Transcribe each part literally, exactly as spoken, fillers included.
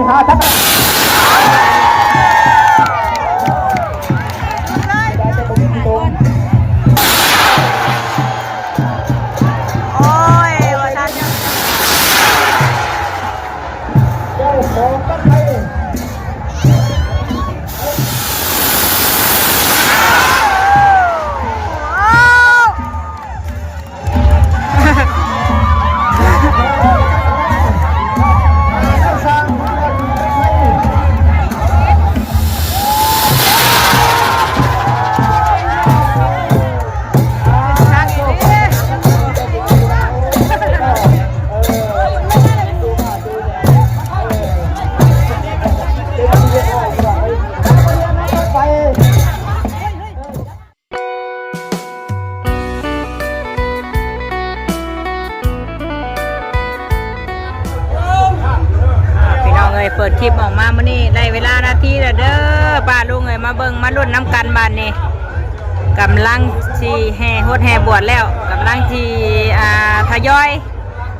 หาทัก โอ้ย ว่าซั่น เจ้าของบั้งไฟ พี่น้องเอ้ย เปิดคลิปออกมามื้อนี้ได้เวลานาทีแล้วเด้อ ป้าลุงเอ้ย มาเบิ่งมาลุ้นนำกันบาดนี้ กำลังสิแห่ฮดแห่บวชแล้ว กำลังสิ อ่า ทยอย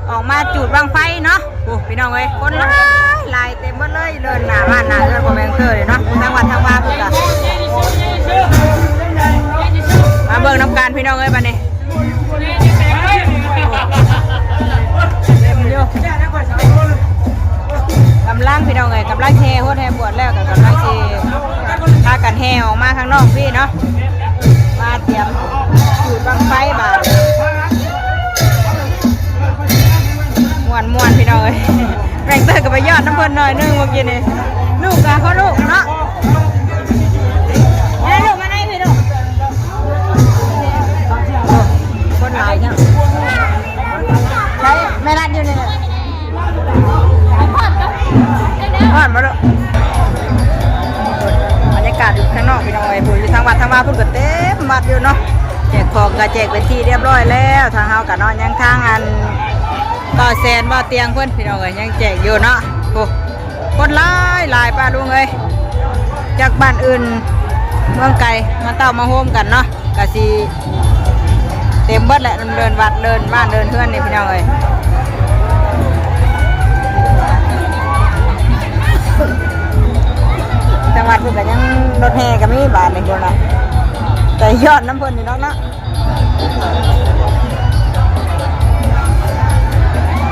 ออกมาจูดบั้งไฟเนาะ โอ้ พี่น้องเอ้ย คนหลายหลายเต็มหมดเลย เดินหน้าบ้านหน้าเรือนของแม่เตอร์เลยเนาะ ทั้งวัดทั้งวาพุ้นกะ มาเบิ่งนำกันพี่น้องเอ้ย บัดนี้ เต็มอยู่ กำลังพี่น้องเอ้ย กำลังแห่ฮดแห่บวชแล้ว ก็กำลังสิพากันแห่ออกมาข้างนอกพี่เนาะ มาเตรียมจูดบั้งไฟบาด ม่วนม่วนพี่น้องเอ้ย แม่เตอร์ก็ไปยอดนำเพิ่นหน่อยหนึ่งเมื่อกี้นี่ ลูกกะเขาลูกเนาะ มาลูกมาได้พี่ลูก คนหลายเนี่ย ใช่ แม่รัดอยู่นี่แหละ ฮอดบ่ลูก บรรยากาศอยู่ข้างนอกพี่น้องเอ้ย ผู้อยู่ทางวัดทางวาพุ้นก็เต็มวัดอยู่เนาะ แจกของก็แจกเป็นที่เรียบร้อยแล้ว ทางเฮาก็เนาะ ยังทางอันบ่าวแสนบ่าวเตียงเพิ่นพี่น้องเอ้ย ยังแจกอยู่เนาะ โอ้ คนหลายหลายป้าลุงเอ้ย จากบ้านอื่นเมืองไกลมาเต้ามาโฮมกันเนาะ กะสิเต็มเบิดแหละ เดินวัดเดินบ้านเดินเฮือนนี่พี่น้องเอ้ย จังหวัดพุ้นก็ยังรถแห่ก็มีบาดนี่พุ้นน่ะ แต่ยอดนำเพิ่นนี่เนาะเนาะ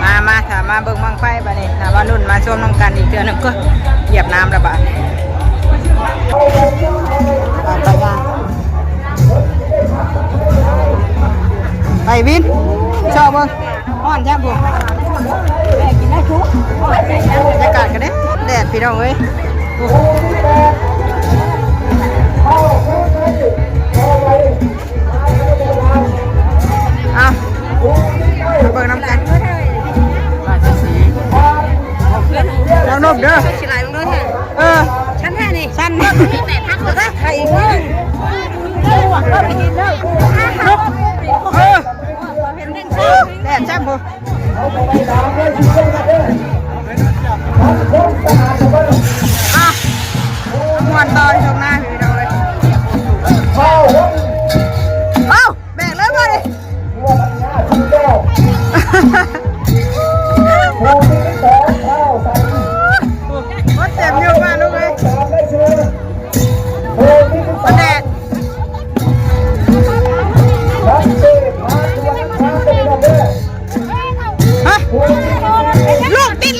มามาถ้ามาเบิ่งบั้งไฟบาดนี้ ถ้าว่ารุ่นมาชมนำกันอีกเทื่อหนึ่งก็เหยียบน้ำละบาด ไปย่าง ไปวิน ชอบเบิ่ง ฮ้อนแท้พุ้น บรรยากาศก็แดด แดดพี่น้องเอ้ย โอ้ เอา มาเบิ่งนำกัน ราชสีห์ ลองนบเด้อ สิไหลลงด้วยแท้ เออ ชั้นแท้นี่ ชั้นนี่ มีแต่พักเลย ใครอีกเด้อ เออ แดดแซ่บพุ้น อ่ะ ม่วนต่อที่ตรงหน้าพี่น้องเลย เอ้า แบกเลยมาดิ โอ้ย เต็มอยู่บ้านลูกเอ้ย มันแดด ฮะ ลูกติด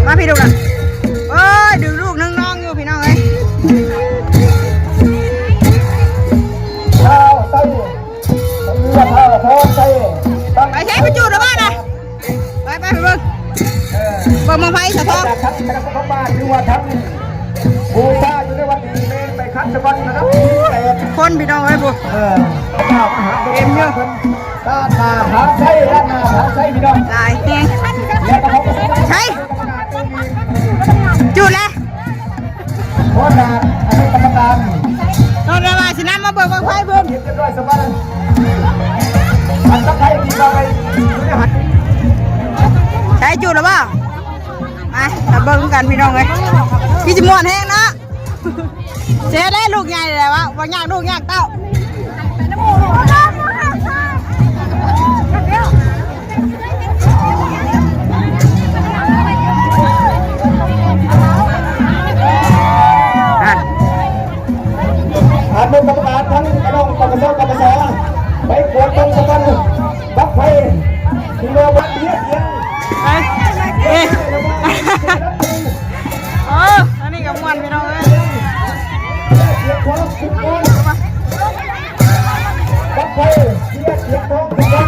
มาพี่ลูกนะ โอ้ย ดึงลูกนึงน้องอยู่พี่น้องเอ้ย ข้าวใส่เรือข้าวทอดใส่ตั้ง ไปใช้ประจุหรือเปล่านะ ไปไปไปเบิ่ง เออ เบิ่งบั้งไฟสะท้อน จากทั้งคณะกรรมการหรือว่าทั้งบูชาอยู่ในวันนี้แม่นไปคัดสะบันนะครับ คนพี่น้องเอ้ยบุ เออ ข้าวอาหารเต็มเยอะ ด้านหน้าทางใส่ด้านหน้าทางใส่พี่น้อง หลายแฮง และก็เขาก็ใส่ ใช่ จุดแล้ว เพราะว่าอันนี้กรรมการ ตอนระหว่างสินำมาเบิ่งบั้งไฟเบิ่ง เก็บเรียบร้อยสบาย อันตะไคร้ที่เราไปอยู่ในหัน ใช้จุดหรือเปล่า มามาเบิ่งกันพี่น้องเอ้ย พี่จิมวนแฮงเนาะ เสียได้ลูกใหญ่แล้ววะ บ่ยากลูกยากเต้า นั่น อนุกรรมการทั้งคณะกรรมการปปส ไปกวดเบิ่งสะก่อน บั้งไฟที่ว่าวัดเดียเดีย ไป เอ๊ะ โอ้ อันนี้ก็ม่วนพี่น้องเอ้ย เดียพร้อมทุกคน บั้งไฟเดียเดียพร้อมทุกคน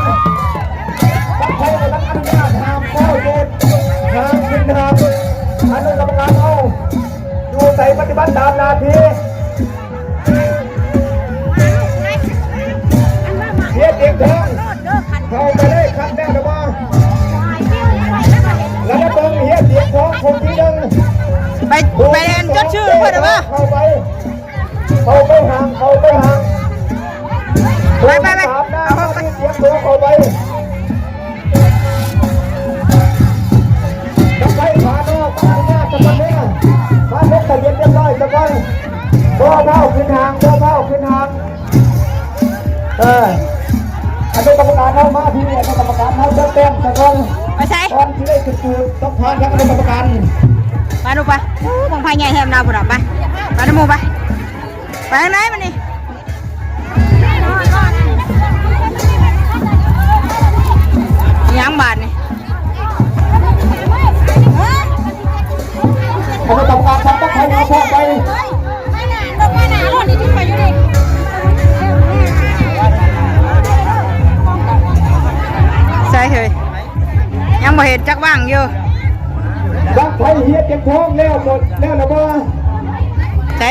บั้งไฟก็ต้องอนุญาตห้ามเข้าโยนห้ามขึ้นห้าม อนุกรรมการเอา อยู่ใส่ปฏิบัติตามหน้าที่ เฮ็ดเองเถิง เข้าไปเลยครับแม่นบ่ แล้วก็ต้องเฮ็ดเสียงของคนที่หนึ่ง ไป ไปเรียนจดชื่อเพิ่นเด้อบ่ เข้าไป เข้าไปห่าง เข้าไปห่าง ไปไปไป ตามหน้าที่เสียงโทรเข้าไป บั้งไฟผานอก อนุญาตสะก่อนเด้อ มาลงทะเบียนเรียบร้อยสะก่อน บ่เผาขึ้นห่าง บ่เผาขึ้นห่าง เออ อนุกรรมการเฮามาพี่ อนุกรรมการเฮาเลือกแต้มสะก่อน ไปใส่ ก่อนที่ได้จุดๆ ต้องผ่านครับอนุกรรมการ ไปลูกไป โอ้ บั้งไฟใหญ่แฮมดาวพุ่นน่ะ ไป ไปนำหมู่ไป ไปทางไหนมันนี่ ยังบาดนี่ เอาไปทำการทำต้องใช้น้ำพอกไป ใช่เฮ้ย ยังบ่เห็นจักว่างอยู่ บั้งไฟเฮียเก็บทองแล้วหมดแล้วนะบ่ ใช่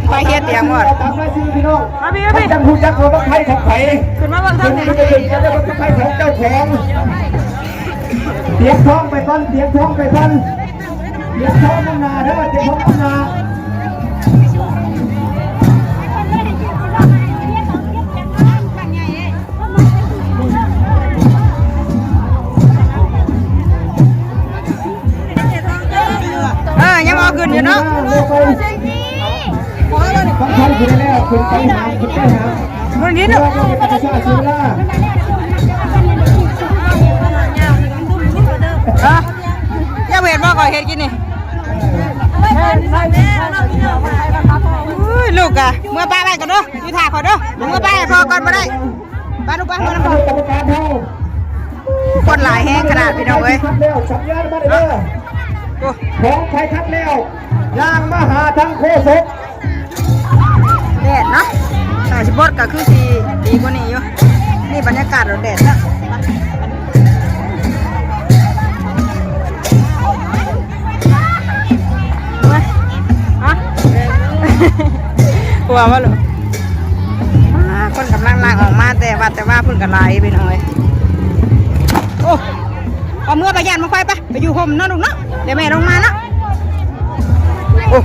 ไฟเฮ็ดเตรียมหมด ตามรายชื่อพี่น้อง มาพี่ มาพี่ จังฮู้จักว่าบั้งไฟของไผ ขึ้นมาเบิ่งทางนี้ ขึ้นมาเบิ่งจะได้บั้งไฟของเจ้าของ เตรียมทองไปก่อน เตรียมทองไปก่อน เตรียมทองข้างหน้าเด้อ เตรียมทองข้างหน้า เออ ยังเอาขึ้นอยู่เนาะ ต้องใช้ขึ้นแล้ว ขึ้นไปหา ขึ้นไปหา มันนิดหนึ่ง เวลาเราไปประชาชนล่ะ เออ ยังเห็นบ่ก่อนเห็นกินนี่ อุ้ย ลูกอะ เมื่อป้าไปก่อนเด้อ อยู่ถ่าขอเด้อ เมื่อป้าให้พ่อก่อนบ่ได้ ไปลูกไป มาน้ำพ่อ กรรมการเฮา คนหลายแฮงขนาดพี่น้องเอ้ย คัดแล้ว สัญญาณมาเด้อ โอ้ ของไทยคัดแล้ว ย่างมาหาทางโคศก แดดเนาะ แต่สิบดก็คือสิดีกว่านี้อยู่ นี่บรรยากาศเราแดดเนาะ ฮะ กลัววะลูก อ่า คนกำลังนั่งออกมาแต่วัดแต่ว่าเพิ่นก็หลายพี่น้องเอ้ย โอ้ เอาเมื่อไปย่านบั้งไฟไป ไปอยู่ห่มเนาะลูกเนาะ เดี๋ยวแม่ลงมาเนาะ โอ้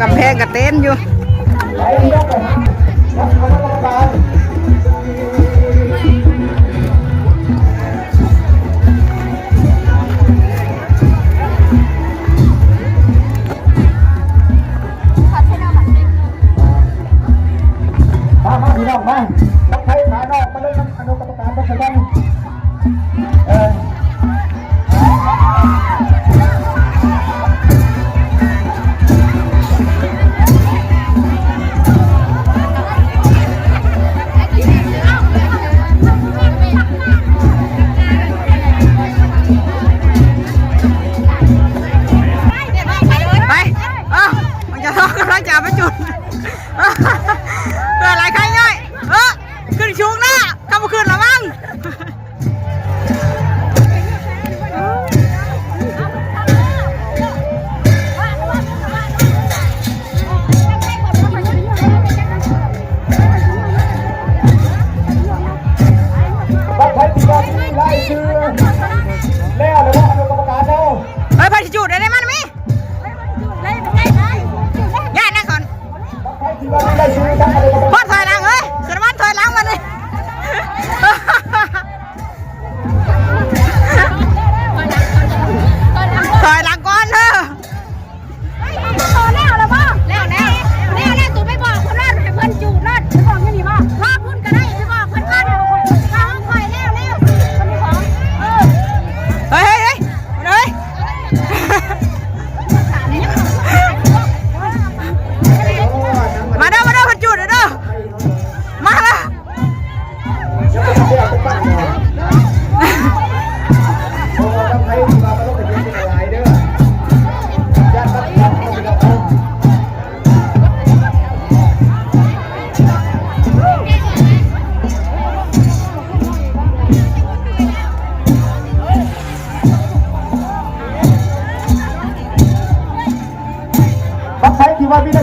กำแพงก็เต็มอยู่ มา มาพี่น้องมา บั้งไฟผานอกมาเลยครับ อนุกรรมการบั้งไฟ เออ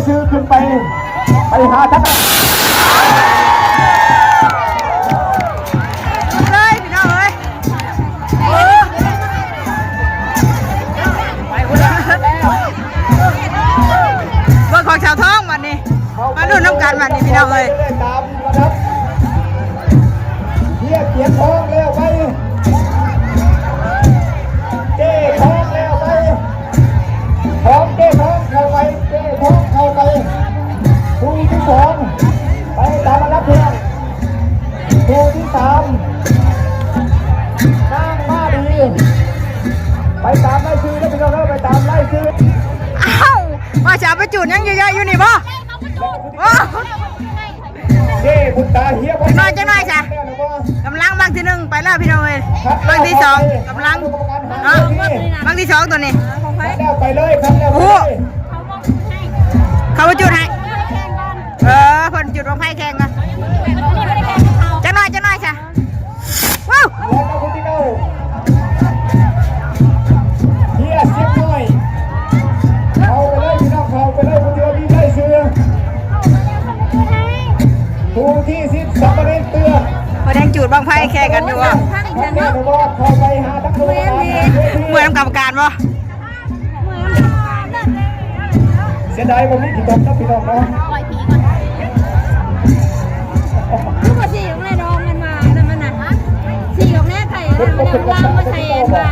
ชื่อขึ้นไป ไปหาทัก เลยพี่น้องเอ้ย เบิ่งของสาวทองบัดนี้ มาลุ้นนำกันบัดนี้พี่น้องเอ้ย ตามนะครับ เฮียเกียรติทองแล้วไป เจ้ทองแล้วไป ของเจ้ทองเข้าไป เจ้ทองเข้าไป คู่ที่สอง ไปตามอันดับแรก คู่ที่สาม นางมาดี ไปตามรายชื่อนะพี่น้องเด้อ ไปตามรายชื่อ อ้าว ว่าจะเอาไปจูดยังเยอะๆอยู่นี่บ่ โอ้ เจ้บุญตาเฮีย จักหน่อย จักหน่อยจ้ะ กำลังบั้งที่หนึ่งไปแล้วพี่น้องเอ้ย บั้งที่สองกำลัง เนาะ บั้งที่สองตัวนี้ แล้วไปเลยครับ แล้วไปเลย โอ้โห เขามาจุดให้ เออ เพิ่นจุดบั้งไฟแข่งนะ จักหน่อย จักหน่อยจ้ะ ว้าว แล้วก็คนที่เก้า เฮียเสียงน้อย เข้าไปเลยพี่น้อง เข้าไปเลย คนที่ว่ามีได้เสือ ผู้ที่สิบ สัมปเนรเตือน เขายังจูดบั้งไฟแข่งกันอยู่อ่ะ แน่นอนว่าเข้าไปหาทั้งกรรมการ เหมือนกรรมการบ่ เสียดายบ่มีขี้ตมนะพี่น้องเนาะ ปล่อยผีก่อน คือว่าสี่ของนายดองมันมานั่นมันน่ะ สี่ของแน่ไข่นะมันเอาล่างมาใส่ว่า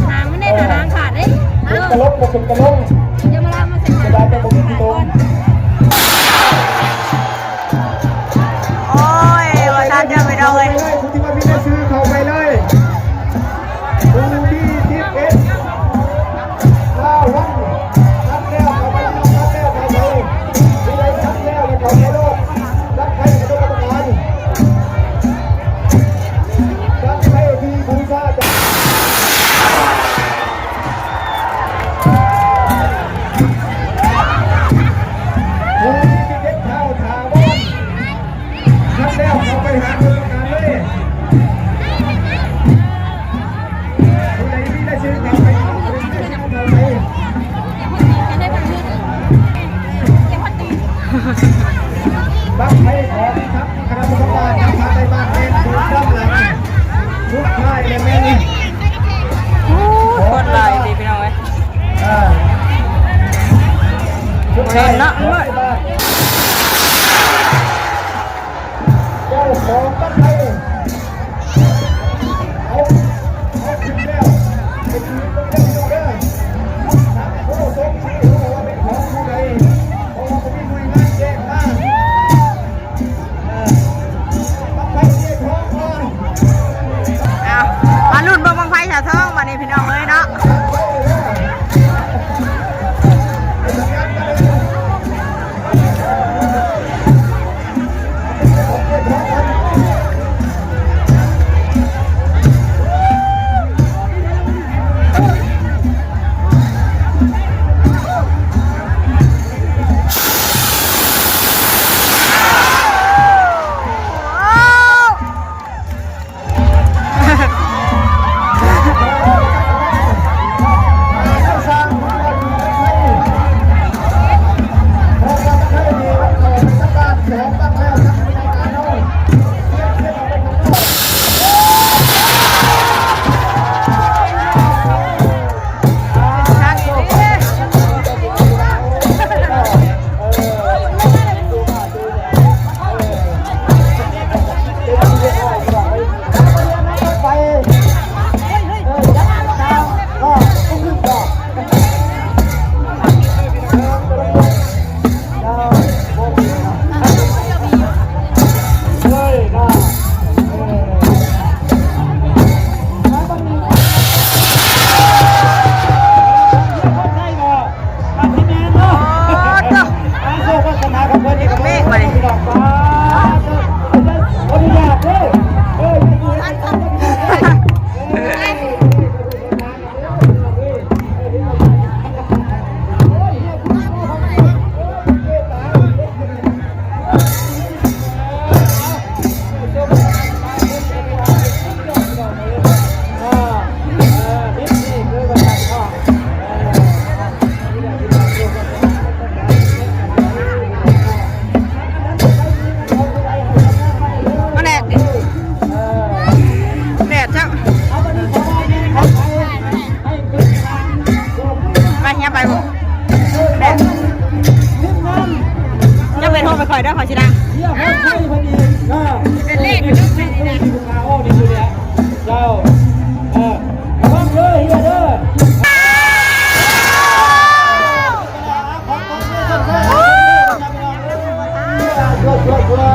หางมันได้แต่หางขาดเด้ เป็นตลกบ่เป็นตลก จะมาล่างมาใส่ เสียดายแต่บ่มีขี้ตม โอ้ย ว่าท่านจะไปเอาเลย ผู้ที่ว่ามีหนังสือเข้าไปเลย ผู้ที่สิบเอ็ด ห้าวัน ทันแล้วเข้าไป ทันแล้วเข้าไป ผู้ใดทันแล้วเข้าไปโลด รักใครกับกรรมการ รักใครที่บูชาจะ ผู้ที่สิบเอ็ด เท้าถาวร ทันแล้วเข้าไปหากรรมการเลย ผู้ใดมีรายชื่อเข้าไป ผู้ใดมีรายชื่อเข้าไป บั้งไฟของทัพคณะกรรมการทัพภาคใต้บ้านแม่นถูกต้องหลัง สุดท้ายเลยแม่น โอ้โห โคตรหลายสิพี่น้องเอ้ย อ่า สุดท้าย เนาะ เจ้าของบั้งไฟ เอา เอาขึ้นแล้ว ไปถือตรงนี้เด้อ โอ้ สมชื่อว่าเป็นของผู้ใด เพราะว่าผมมีหน่วยงานแจ้งมา เออ บั้งไฟเสียทองก่อน เอา มาลุ้นเบิ่งบั้งไฟสาวทองบัดนี้พี่น้องเอ้ยเนาะ บั้งไฟเด้อ เป็นสัญญาณมาเลย แล้วขอชิดัง เฮียพอดไทยพอดีนะ เป็นเลขอยู่ตรงไหนเนี่ย ที่ลูกค้าอ้อมนี่อยู่เนี่ย เจ้า เออ ระวังเด้อเฮียเด้อ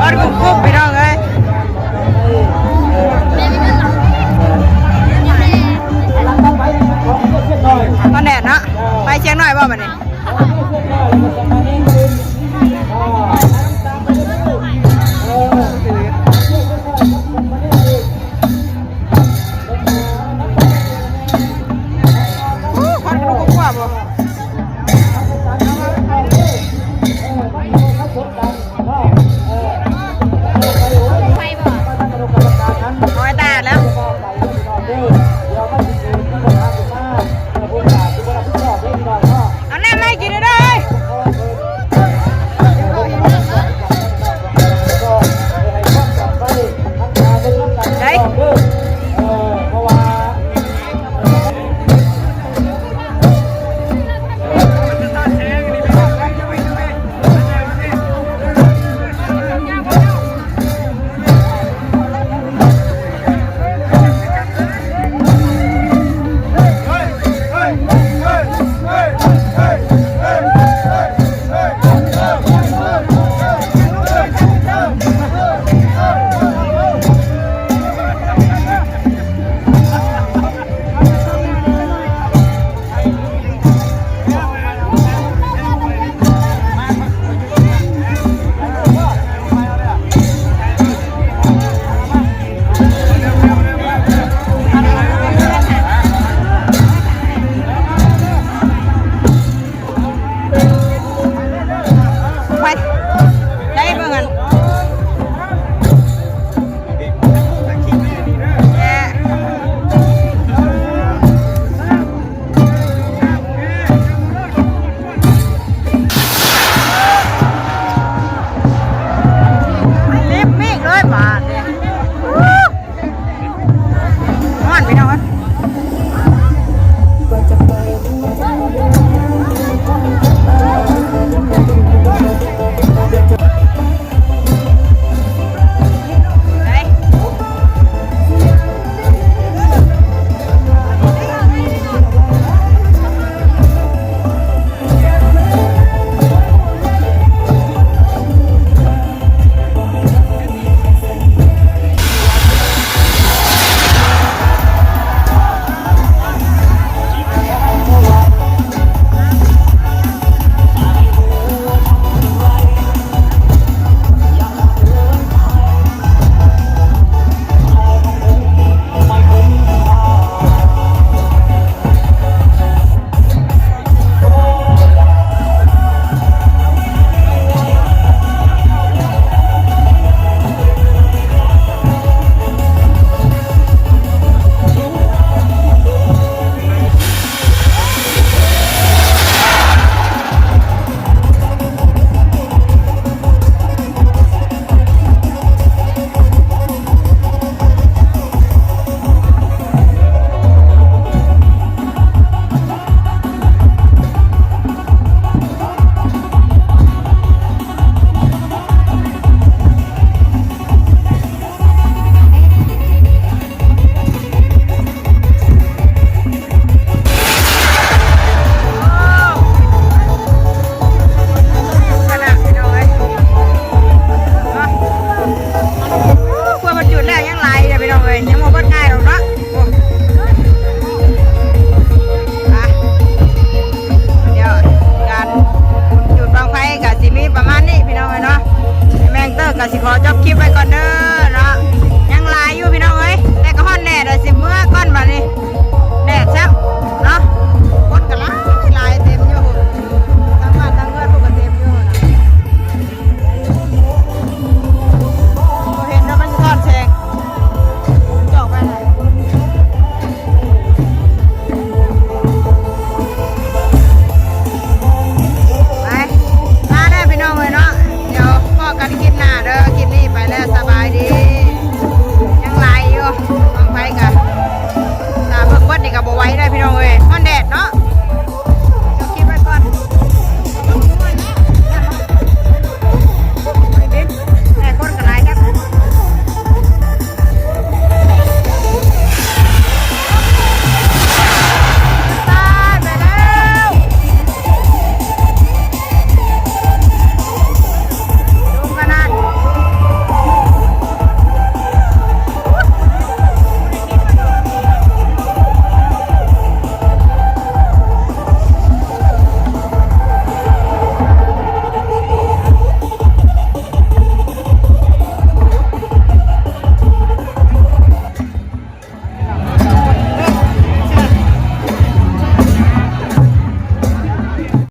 บอลกุ๊บกุ๊บพี่น้องเอ้ย ตอนแดดเนาะ ไปเชียงหน่อยบ่บัดนี้